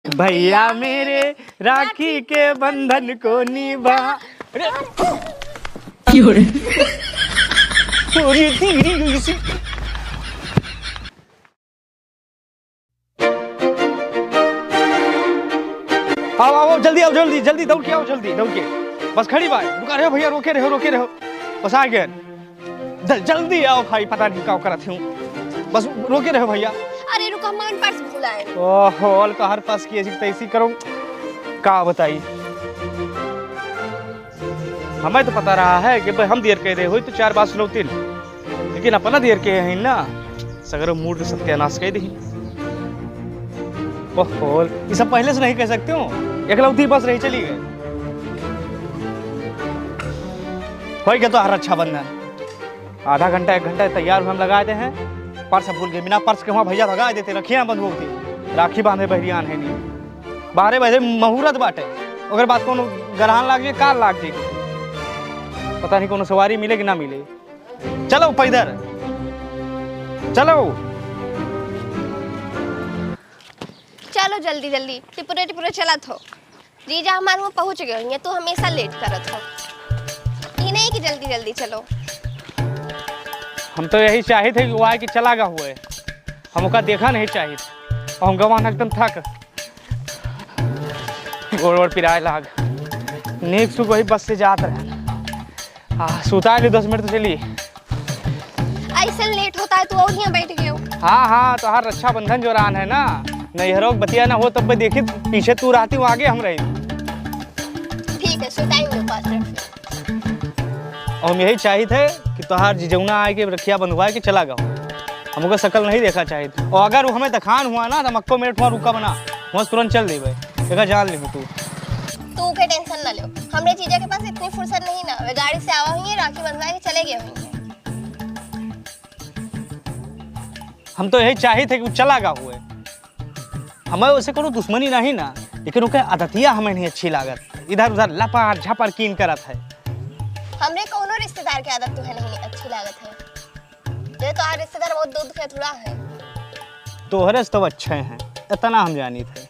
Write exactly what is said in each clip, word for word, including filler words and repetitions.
भैया मेरे, राखी के बंधन को निभा। अरे, क्यों रे? अरे, तेरी इसी। आओ, आओ, आओ, जल्दी आओ, जल्दी, जल्दी, दौड़ के आओ, जल्दी, दौड़ के। बस खड़ी बा, रुका रहो भैया, रोके रहो, रोके रहो। बस आ गए। ज-, जल्दी आओ भाई, पता नहीं का करत हूँ। बस रोके रहो भैया। अरे रुको, हम अपन पर्स भुलाए। ओहो, तोहार पर्स की ऐसी तैसी करो, का बताई। हमें तो पता रहा है कि भाई हम देर कह रहे हो तो चार बात सुनौती, लेकिन अपना देर के है ना, सगरो मूड के सत्यानाश कह दी। ओहो, ये सब पहले से नहीं कह सकते हो, एकलौती बस रही चली गए। होई के तोहार रक्षाबंधन। आधा घंटा, एक घंटा तैयार हुए हम लगा दे हैं, पर्स भूल गए। बिना पर्स के वहाँ भैया भगा देते, रखिया बंद होती, राखी बांधे बहरियान है नहीं। बारह बजे मुहूर्त बाटे, ओकर बाद कोनो ग्रहण लाग जाए, काल लाग जाए, पता नहीं कोनो सवारी मिले कि ना मिले। चलो पैदल, चलो। चलो जल्दी जल्दी, टिपुरे टिपुरे चलत हो। जीजा हमार हुआँ पहुँच गए होइहैं, तू हमेशा लेट करत हो। ई नहीं कि जल्दी जल्दी चलो। हम तो यही चाहित है कि वो आए कि चला गा हुए, हम ओका देखा नहीं चाहित। और हम गवान एकदम थक गोड़ वोड़ पिराए लाग। नीक सुख वही बस से जात रहे। आ, सुता ली दस मिनट तो चली। ऐसे लेट होता है, तू और यहाँ बैठ गए हो। हाँ, हाँ, तोहार रक्षाबंधन जो रान है ना, नैहरों के बतिया ना हो, तब मैं देखी पीछे तू रहती, वो आगे हम रही। ठीक है, सुताई मेरे पास रख। और हम यही चाहित है कि तोहार जिजौना आए के रखिया बंधवाए के चला गवा। हमको शकल नहीं देखा चाहित। और अगर वो हमें दिखान हुआ ना, तो मक्को मेरे ठुआ रुका बना, वहाँ तुरंत चल देबे। देखा, जान ले तू। तू के टेंशन ना लो, हमरे जीजा के पास इतनी फुर्सत नहीं ना, वे गाड़ी से आवा हुई है, राखी बंधवा के चले गए हुई है। हम तो यही चाहित है कि वो चला गा हुए। हमें उसे कोनो दुश्मनी नहीं ना, लेकिन ओके आदतिया हमें नहीं अच्छी लागत। इधर उधर लपार झपार कीन करत है। हमरे कोनो रिश्तेदार के आदत तुहे नहीं अच्छी लागत है। ये तो हर रिश्तेदार बहुत दूध के थोड़ा है। तोहरे से तो अच्छे हैं, इतना हम जानी थे।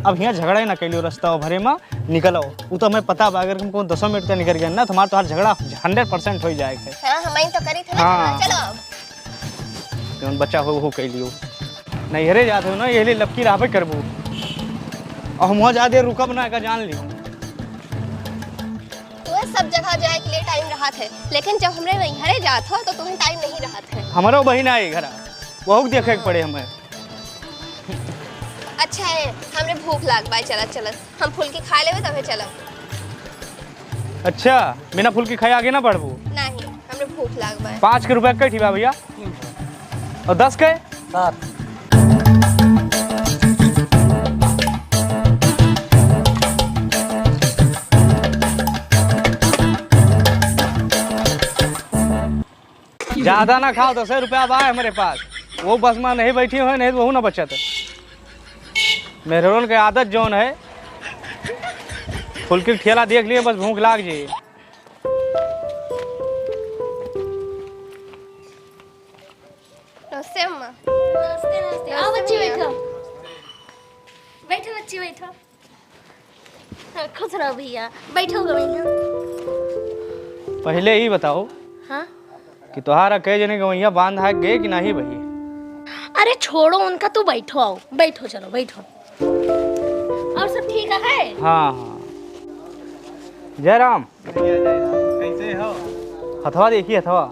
अब यहाँ झगड़ा ही ना कैलियो, रास्ता भरे में निकलो। वो तो हमें पता बा, अगर तुमको दसों मिनट का निकल गया ना, तुम्हारा तो हर झगड़ा हंड्रेड परसेंट हो ही जाएगा। हाँ, हम ही तो करी थे ना हाँ। झगड़ा। चलो अब। जौन बच्चा हो, वो कैलियो। नैहरे जात हो ना, यही लिए लपकी रहबे करबू। और हम वहाँ जा दे रुकब ना, का जान लियो। तुम्हें सब जगह जाए के लिए टाइम रहत है, लेकिन जब हमरे नैहरे जात हो, तो तुम्हें टाइम नहीं रहत है। हमरो बहिन आई घर, वहू के देखे के पड़े हमें। अच्छा है, हमरे भूख लाग बा, चलत चलत हम फुल्की खा लेबे, तबे चलब। अच्छा, बिना फुल्की खाए आगे ना बढ़बू? नहीं, हमरे भूख लाग बा। पाँच के रुपया कई ठी बा भैया? और दस के? सात। ज्यादा ना खाओ, दसे रुपया बा हमरे पास। वो बस में नहीं बैठी हो, नहीं तो वहू ना बचत। मेहररोन के आदत जौन है, फुल्की के ठेला देख लिए, बस भूख लाग जाए। नमस्ते अम्मा। नमस्ते, नमस्ते। आओ नमस्ते बच्ची, भैया। बैठो। बैठो बच्ची, बैठो। हाँ, खुश रहो भैया। बैठो भैया। पहले ही बताओ हाँ? कि तोहारा कई जने गवैया बांध हाक गए कि नहीं बही? अरे छोड़ो उनका, तू बैठो, आओ, बैठो, चलो, बैठो। और सब ठीक है? हाँ, हाँ। जयराम। भैया जयराम, कैसे हो? हथवा देखी, हथवा।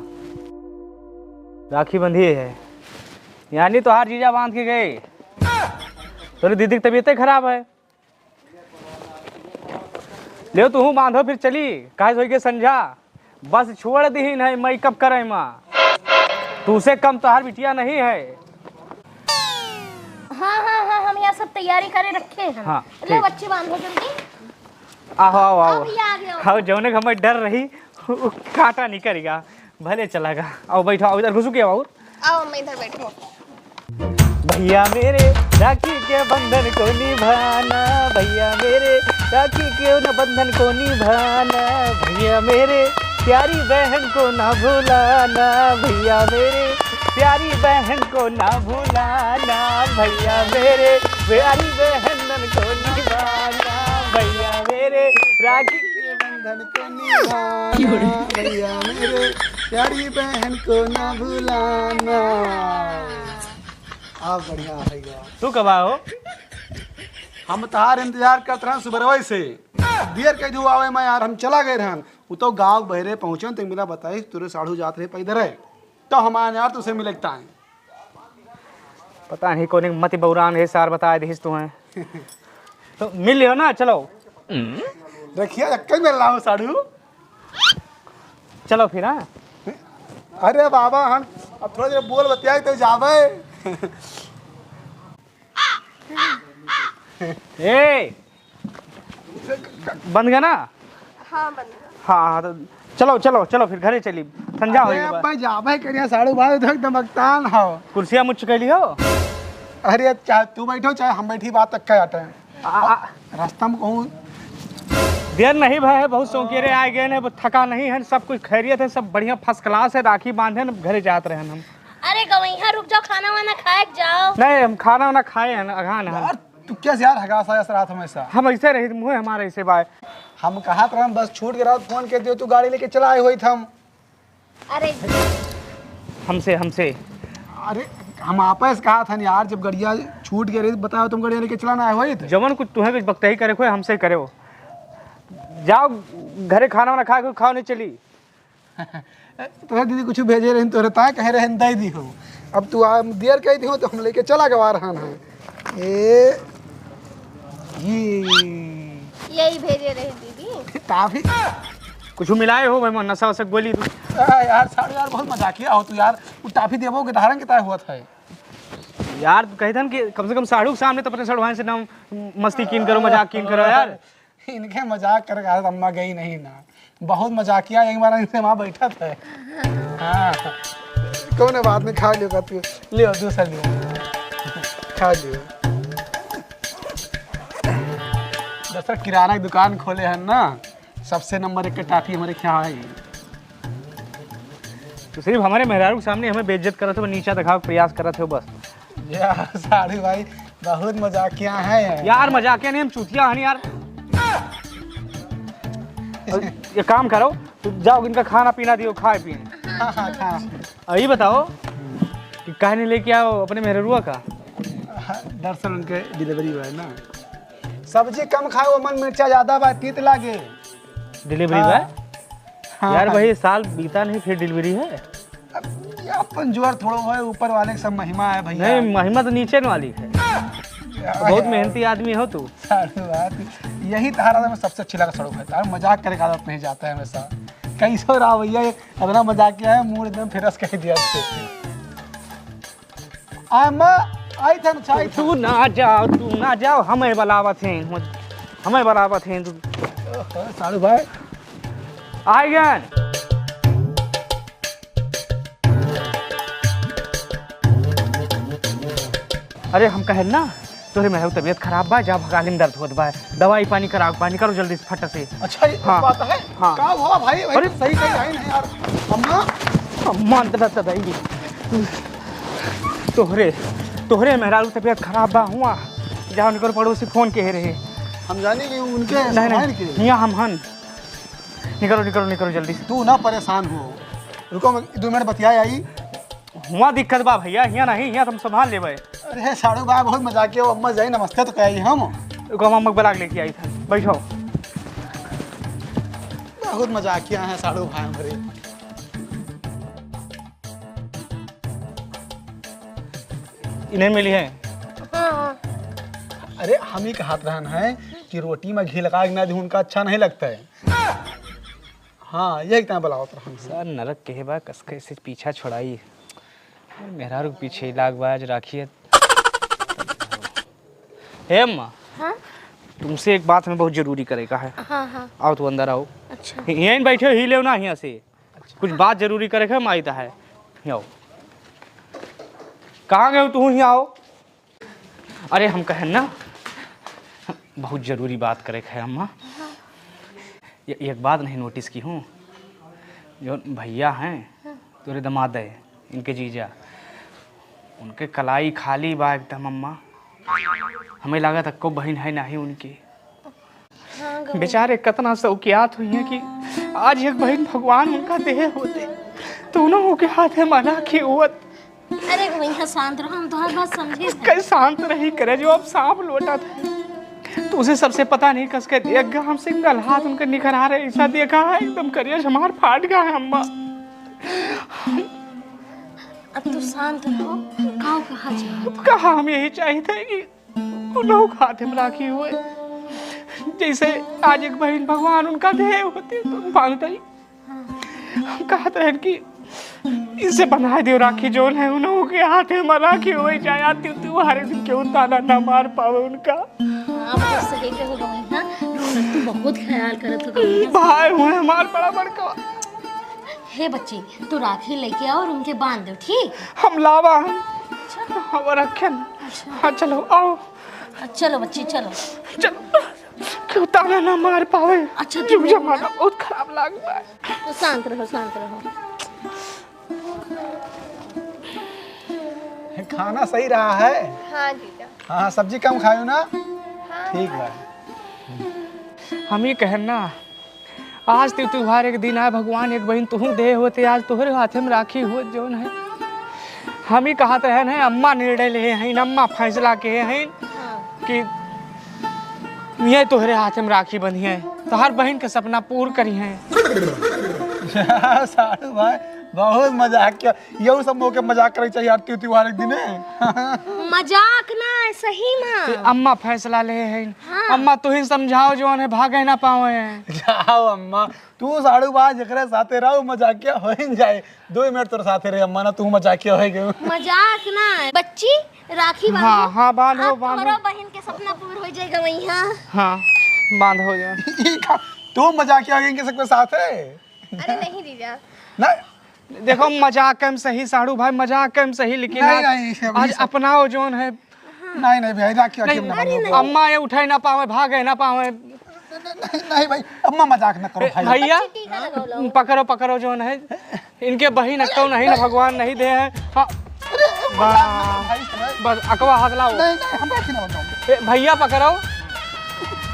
राखी बंधी है। यानी तोहार जीजा बांध के गए। तोरे दीदी की तबीयत खराब है। ले तुहूँ बांधो फिर चली, काहे होई के संझा। बस छोड़ दीहिन है मेकअप करे मा। तू से कम तोहार बिटिया नहीं है। हाँ, हाँ, हाँ, हम यहाँ सब तैयारी करे रखे हैं। हाँ, ले ठीक। बच्ची बांधो जल्दी। आओ, आओ, आओ। आओ भैया, आ गए, आओ। आओ, जौने के हमें डर रही, उ काटा निकल गया। भले चला गा। आओ, बैठो, आओ, इधर घुसुकी आओ, और। आओ, अम्मा, इधर बैठो। भैया मेरे, राखी के बंधन को निभाना, भैया मेरे, राखी के न बंधन को निभाना, भैया मेरे, प्यारी बहन को ना भुलाना, भैया मेरे, प्यारी बहन को ना भुलाना, भैया मेरे, प्यारी बहनन को निभाना, भैया मेरे राखी के बंधन को निभाना, भैया मेरे प्यारी बहन को ना भुलाना। आप बढ़िया है यार। तू कब आओ? हम तहार इंतजार करत रहन सुबरवई से। देर कइ दियो आवे में यार, हम चला गए रहन। उ तो गाँव बहरे पहुँचन, तो मिला बताई तोरे साढ़ू जात रहे पैदल है। तो हम आए यार तुसे मिले ताई। पता नहीं कौन मति बौरान है सार, बताए दिहिस तू हैं। तो मिल लियो ना, चलो। रखिया, यक्के मिल लाओ साढ़ू। चलो फिर, हाँ। अरे बाबा, हम अब थोड़ा देर बोल बतियाई तो जावे। ए, बंद गया ना? हाँ, बंद गया। हाँ, हाँ, तो चलो, चलो, चलो, फिर घरे चली। संझा हो अरे गई बा। अब भाई जाबे करिया, साढ़ू भाई तो एकदम अकतान हो। कुर्सिया मुझ चुकैली हो? अरे, चाहे तू बैठो, चाहे हम बैठी, बात तक का आटे। आ, आ। रास्ता में कहूँ देर नहीं भा है, बहुत शौकीरे आ गए हैं, वो थका नहीं है, सब कुछ खैरियत है, सब बढ़िया first class है, राखी बांधे न घरे जात रहे हम। अरे गवैया, रुक जाओ, खाना वाना खाए के जाओ। नहीं, हम खाना वाना खाए हैं, अघान है। यार, तू क्या यार हगासा ऐसा रात हमेशा? हम ऐसे रही, मुँह हमारा ऐसे बाय। हम कहा तो हम बस छूट के रात फोन कर दियो, तू गाड़ी लेके चला आए होई थम। अरे हमसे, हमसे। अरे हम आपस कहा था यार, जब गड़िया छूट गए रही, बताओ तुम गड़िया लेके चला ना आए होई थे। जवन कुछ तुम्हें कुछ बकतही करे को है, हमसे करे हो। जाओ घरे खाना वाना खा के खाओ, नहीं चली। तोरे दीदी कुछ भेजे रही, तोरे ताए कहे रहे, दे दी हो। अब तू आ, देर कह दी हो तो हम लेके चला गवा रहा है। ए, ये यही भेजे रहे दीदी। टाफी। कुछ मिलाए हो भाई, नशा वशा गोली तू? आ, यार साढ़ू यार, बहुत मजाकिया हो तू यार। वो टाफी देबो के धारण के ताए हुआ था। यार तू कहतन कि कम से कम साढ़ू के सामने तो अपने साढ़ू भाई से ना मस्ती कीन करो, मजाक कीन करो यार। इनके मजाक करे के आदत अम्मा गई नहीं ना, बहुत मजाकिया। एक बार इनसे वहाँ बैठा था। हाँ, कौनो बात नहीं, खा लियो का तू, लियो दूसरा लियो, खा लियो। दूसरा किराना की दुकान खोले हैं ना, सबसे नंबर एक के टाफी हमारे क्या है। तू सिर्फ हमारे मेहरारू के सामने हमें बेइज्जत करत हो, नीचा दिखावे के प्रयास करत हो बस। यार साढ़ू भाई, बहुत मजाकिया है यार। यार मजाकिया नहीं, हम चूतिया हन यार। ये काम करो, तू जाओ, इनका खाना पीना दियो, खाए पिए। हाँ, हाँ, हाँ। और ये बताओ कि काहे नहीं लेके आओ अपने मेहररुआ का? हाँ, दरअसल उनके delivery हुआ है ना। सब्जी कम खाओ, मन मिर्चा ज्यादा बा, तीत लागे। Delivery हाँ। बा? हाँ, यार हाँ। भाई, साल बीता नहीं, फिर delivery है? अब ये अपन जोर थोड़ो है, ऊपर वाले की सब महिमा है भैया। नहीं, महिमा तो नीचे वाली है। यार, बहुत यार। मेहनती आदमी हो तू। साढ़ू बात, यही तारा में सबसे अच्छी लगा सड़क है। तारा मजाक करे का आदत नहीं जाता है हमेशा। कैसे रहा भैया, ये इतना मजाक किया है, मूड एकदम फ्रेश कर दिया। अम्मा, आई थन, चाय तू ना जाओ, तू ना जाओ, हमें बलावत हैं, हमें बलावत हैं तू। ओहो, साढ़ू भाई। आइगन। अरे हम कहे ना, तोरे मेहरारू तबीयत खराब बा, जा भगाली में दर्द होत बा, दवाई पानी कराओ, पानी करो जल्दी से फट से। अच्छा, ये हाँ। बात है? हाँ। का हुआ भाई? भाई अरे तो सही सही आई नहीं यार। अम्मा। अम्मा, अंदर अंदर आई। तोहरे, तोहरे मेहरारू तबीयत खराब बा हुआ। जाओ निकल पड़ोसी फोन के रहे। हम जाने कि उनके नहीं, नहीं, के। हियाँ हम हन। निकलो, निकलो, निकलो जल्दी से। तू ना परेशान हो। रुको, मैं दो मिनट बतिया आई। हुआ दिक्कत बा भैया, हियाँ नहीं, हियाँ तुम संभाल लेबे। अरे साढ़ू बा, बहुत मजाकिया हो, अम्मा जाई नमस्ते तो कही हम। रुको, हम अम्मा के बुला के लेके आई था, बैठो। बहुत मजाकिया है साढ़ू भाई हमारे। इन्हें मिली है। हाँ। अरे हम ही कहत रहन है कि रोटी में घी लगा के ना दी, उनका अच्छा नहीं लगता है। हाँ, यही इतना बुलावत रहन है। सर नरक के बा, कस कैसे पीछा छुड़ाई। मेहरारू के पीछे लाग बा, आज राखी है। हे अम्मा, हाँ? तुमसे एक बात हमें बहुत जरूरी करे का है। हाँ, हाँ। आओ, तू अंदर आओ। अच्छा। यहीं बैठे ही लेव ना, यहाँ से। अच्छा। कुछ बात जरूरी करे के हम आई त है। यहाँ आओ। कहाँ गए हो तू? यहाँ आओ। अरे, हम कहेन ना, बहुत जरूरी बात करे के है अम्मा। हाँ। ये एक बात नहीं notice की हूँ, जो भैया हैं, हाँ। तोरे दमाद है, इनके जीजा, उनके कलाई खाली बा एकदम अम्मा। हमें लागत अक्को बहिन है नाही उनकी। हाँ, गौरी। बेचारे कतना सौकियात हुई हैं कि आज एक बहिन भगवान उनका देहे होते, तो उन्हों के हाथे मा राखी होत। अरे भैया, शांत रहो, हम तोहार बात समझे थे। कई शांत रही करे, जो अब सांप लोटत है। तो उसे सबसे पता नहीं कस के देख गया, हम सिंगल हाथ उनके निखरारे ऐसा देखा है, एकदम करिया से हमार फाट गया है अम्मा। अब तू शांत रहो, काव कहा चाहत है? कहा हम यही चाहित है कि उन्हों के हाथे मा राखी होए, जैसे आज एक बहिन भगवान उनका देहे होते तो बांधते ही। हम कहत रहन कि इसे बनाए दियो राखी, जौन है उन्हों के हाथे मा राखी होए, चाहे आती त्योहार दिन केहू ताना ना मार पावे उनका। हाँ, अब तो सही कहो गई ना, तू बहुत ख्याल करत हो गई ना। भाई हुए हमार बड़ा बड़का। हे बच्ची, तू राखी लेके आओ और उनके बांध दो, ठीक? हम लावा हम। अच्छा। हाँ, वो रखे ना। अच्छा। हाँ, चलो, आओ। चलो बच्ची, चलो। चलो। क्यों ताना ना मार पावे? अच्छा, युग जमाना बहुत खराब लाग बा। तो शांत रहो, शांत रहो। खाना सही रहा है? हाँ जीजा। हाँ, सब्जी कम खायो ना? हाँ। ठीक बा। हम ही कहन ना, आज ते त्योहार एक दिन आए, भगवान एक बहिन तुहूँ दे होते, आज तोहरे हाथे मा राखी होत जौन है। हम ही कहत रहन है, अम्मा निर्णय ले हैं, अम्मा फैसला के हैं हाँ। कि ये तोहरे हाथे मा राखी बंधी है, तोहर बहिन के सपना पूर करी है। साढ़ू भाई, बहुत मजाक किया। यहू सब मौके मजाक करे चाहिए यार, त्यू-, त्योहार एक दिने। मजाक ना है, सही मा। ते अम्मा फैसला ले हैं। हाँ। अम्मा, तुहिन समझाओ, जौन है, भागे ना पावे। जाओ अम्मा, तू साढ़ू बा, जेकरे साथे रहो, मजाकिया हो ही जाए। दो मिनट तोरे साथे रहे अम्मा ना, तू मजाकिया हो गए। मजाक ना है। बच्ची, राखी बांधो। हाँ, हाँ, बांधो, हाँ, बांधो। तोरो बहिन के सपना पूर हो जाएगा वहीं, हाँ। हाँ, बांधो जा। ई का, तू मजाकिया हो गई इनके सबके साथे? अरे नहीं जीजा। ना, देखो, मजाक में सही साढ़ू भाई, मजाक में सही, लेकिन नहीं, आज, नहीं, इसे, आज इसे अपनाओ जौन है। नहीं, नहीं भाई, राखी, राखी नहीं, ना अरे बांधो। नहीं। अम्मा ये उठाई ना पावे, भागे ना पावे। नहीं, नहीं भाई, अम्मा मजाक ना करो ए, भाई। भैया, बच्ची टीका लगाओ, लाओ। पकड़ो, पकड़ो जौन है। इनके बहिन अक्को नहीं ना भगवान नहीं दे है। हाँ। अरे, बस, मजाक ना करो भाई, इस तरह। बस, अकवा हाथ लाओ। नहीं, नहीं, हम राखी ना बंधवाओगे। ए, भैया पकड़ो।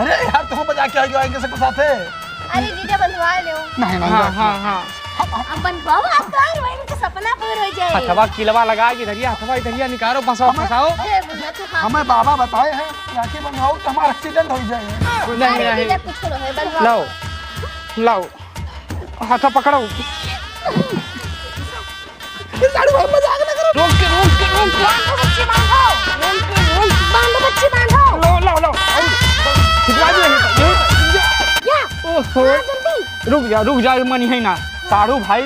अरे यार, तुम मजाक क्या हो गया इनके सबके साथे? अरे जीजा बंधवा लो। नहीं, नहीं, हाँ, राखी हाँ, ना। हाँ। अब बंधवाओ, आप तो यार वही इनका सपना पूरा हो जाए। हथवा किलवा लगा के धरिया, हथवा इधरिया निकालो, फंसाओ, हमें, फंसाओ। ए, बुढ़ा, तू हाथ हमें बाबा बताए हैं, राखी बंधवाओ तो हमारा एक्सीडेंट हो जाए। नहीं, अरे नहीं। जीजा कुछ करो है, बंधवाओ। लाओ, लाओ, हाथ पकड़ो। ये साढ़ू भाई मजाक ना करो। रोक के, रोक के, रोक के। बांधो बच्ची, बांधो। रोक के, रोक। बांधो बच्ची, बांधो। लो, लो, लो। खिंचवा दो यहीं पर, यहीं पर। या। ओहो। हाँ, जल्दी। रुक जा, रुक जा, मनी है ना। साढ़ू भाई,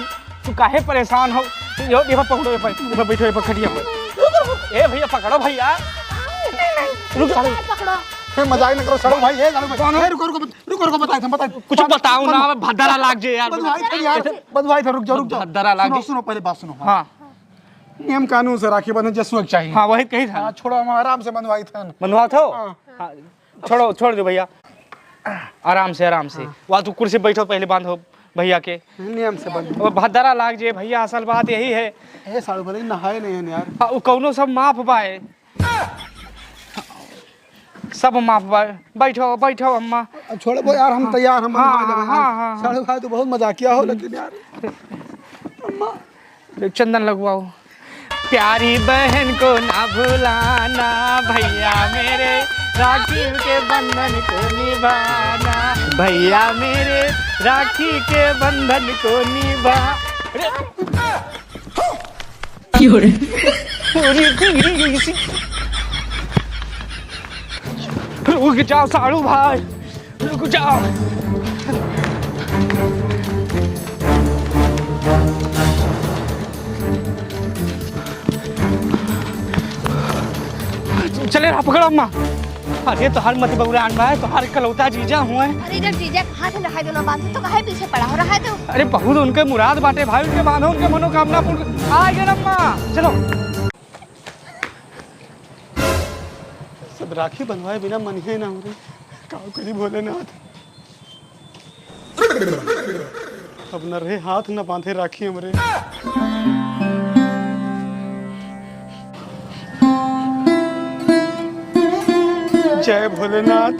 तू काहे परेशान हो? यो, ये पर पकड़ो, ये पर, ये पर बैठो, ये पर खटिया पर। ए भैया, पकड़ो भैया। नहीं, नहीं। रुक, साढ़ू। पकड़ो। ए, मजाक ना करो, साढ़ू भाई, ए, साढ़ू भाई। कौन हो? ए, रुको, रुको, रुको, रुको, बताए थे, बताए थे। कुछ बताओ ना, बंधु-, भद्दरा लाग जे यार। बंधुआई थे यार, बंधुआई थे, रुक जाओ, रुक जाओ। भद्दरा लाग सुनो, जे। सुनो, पहले बात सुनो। हाँ। नियम कानून से राखी बंधे, जसुआ के चाहिए। हाँ, वही कही था। हाँ, छोड़ो, हम आराम से बंधवाई थे। बंधवा थो? हाँ। हाँ, छोड़ो, छोड़ दो भैया। आराम से, आराम से। हाँ। वहाँ तू कुर्सी बैठो, पहले बांधो भैया के। नियम से बंधो। वो भद्दरा लाग जे भैया, असल बात यही है। ए, साढ़ू भाई, नहाए नहीं है यार। हाँ, वो कौनो सब माफ बा है। सब माफ बा। बैठो, बैठो अम्मा। अब छोड़बो यार, हम तैयार, हम हाँ, बंधवा लेबे यार। हाँ, हाँ, हाँ। साढ़ू भाई तो बहुत मजाकिया हो, लेकिन यार, अम्मा। चंदन लगवाओ। प्यारी बहन को ना भुलाना, भैया मेरे राखी के बंधन को निभाना, भैया मेरे राखी के बंधन को निभा-, अरे! क्यों रे? अरे तेरी ऐसी। रुक जाओ साढ़ू भाई, रुक जाओ। चले रहा, पकड़ो अम्मा। अरे तोहार मति बउरान बा, तोहार इकलौता जीजा हुए। अरे जब जीजा के हाथ में रखाई दो ना बांधो तो काहे पीछे पड़ा हो, रखाई दो। अरे बहुत उनके मुराद बाटे भाई, उनके बांधो, उनके मनोकामना पूर्ण। आ गए अम्मा, चलो। सब राखी बंधवाए बिना मनिहे ना हो रे। का करी भोलेनाथ। अब न रहे हाथ न बांधे राखी हमरे। जय भोलेनाथ।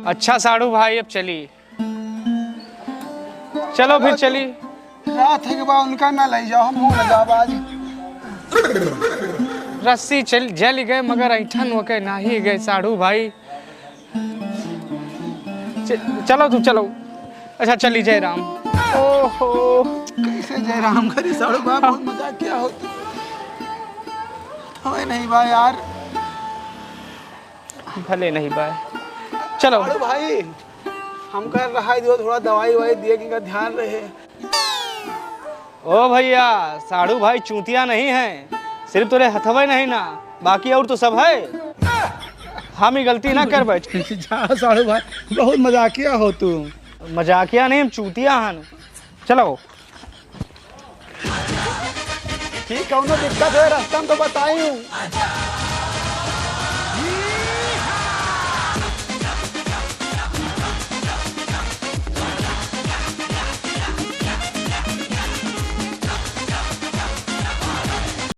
अच्छा साढ़ू भाई, अब चली। चलो फिर चली। रात है के बाद उनका ना ले जाओ, हम मुंह लगाब आज। रस्सी चल, जल गए मगर ऐठन होके नाही गए साढ़ू भाई। च-, चलो तू चलो। अच्छा चली जय राम। ओहो, कैसे जय राम करी साढ़ू भाई, बहुत मजाक किया हो। हमें नहीं बा यार। भले नहीं बा। चलो। साढ़ू भाई, हमका रहाई दियो, थोड़ा दवाई ववाई दिए कि इनका ध्यान रहे। ओ भैया, साढ़ू भाई चूतिया नहीं है, सिर्फ तोरे हथवे नहीं ना, बाकी और तो सब है। हम ही गलती ना कर बैठ। जा साढ़ू भाई, बहुत मजाकिया हो तू। मजाकिया नहीं, हम चूतिया हन। चलो। ठीक, कौनो दिक्कत है रास्ता में तो बताई।